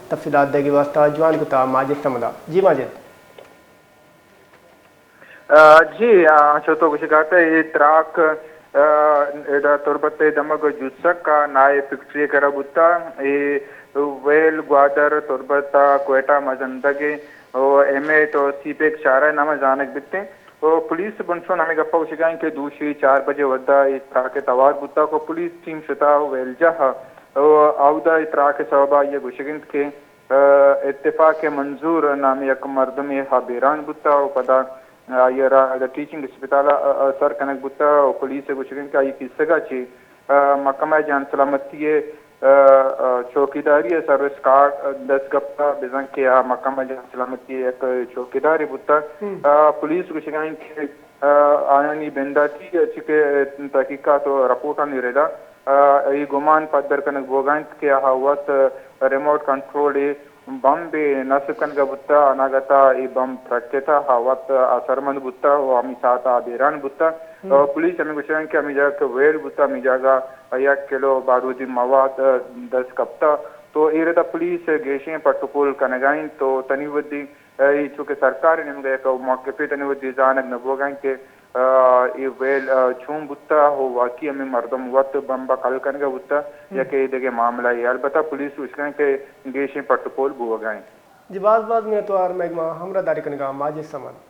تفصیلات دگی واسطہ جوان کتا ماجد سمدا۔ جی ماجد۔ آ، جی، آ، چو تو گوشگاتا، اے تراک، آ، ادا تربت ءِ دمگ جوسک ءَ نائے فیکٹری ءِ کرا بوتا۔ اے ویل گوادر، تربت ءَ کوئٹہ مزندگ ءَ او ایم ایٹ او سی پیک چارہ نام زانگ بیتیں۔ او پولیس بنشون ہمیں گپا گوشگا انت کہ دوشی چار بجے ودا اے تراک ءِ توار بوتا کو پولیس ٹیم شتا ویل جاہ او اودا اے تراک ءِ سبب آئی گوشگ انت کہ اتفاق منظور نامیں یک مردمے ہا بیران بوتا و پدا آئی ءَ را ادا ٹیچنگ اسپتال ءَ سر کنگ بوتا و پولیس ءِ گوشگ انت کہ آئی کیسگ ءَ چہ محکمہ جان سلامتی ءِ چوکیداری ءِ سروس کارڈ دست کپتا، بزاں کہ آ محکمہ جان سلامتی ءِ یک چوکیدارے بوتا۔ پولیس گوشگ ءَ انت کہ آیانی بنداتی ءَ چہ کہ تحقیقات و رپورٹانی ردا اے گمان پدر کنگ بوگا انت کہ آ وت ریموٹ کنٹرول ءِ بمبے نصب کنگا بوتا، اناگتا اے بمب ترکتا، آ وت آسرمند بوتا و ہمے ساعتا آ بیران بوتا۔ پولیس ہمے گوشگ انت کہ ہمے جاگہ کہ ویل بوتا، ہمے جاگہ یک کلو بارودی مواد دست کپتا۔ تو اے ردا پولیس گیشیں پٹ و پول کنگا انت تو تنی ودی اے چونکہ سرکار ءِ نیمگ ءَ یک موقفے تنی ودی زانگ نہ بوگا انت کہ اے ویل چون بوتا ہو واقعی ہمے مردم وت بمب ءَ کل کنگا بوتا یا کہ اے دگہ معاملہ اے۔ البتہ پولیس گوشگ انت کہ گیشیں پٹ و پول بوگا انت۔ جی باز باز منتوار مئے گما ہمراہ داری کنگا ماجد سمد۔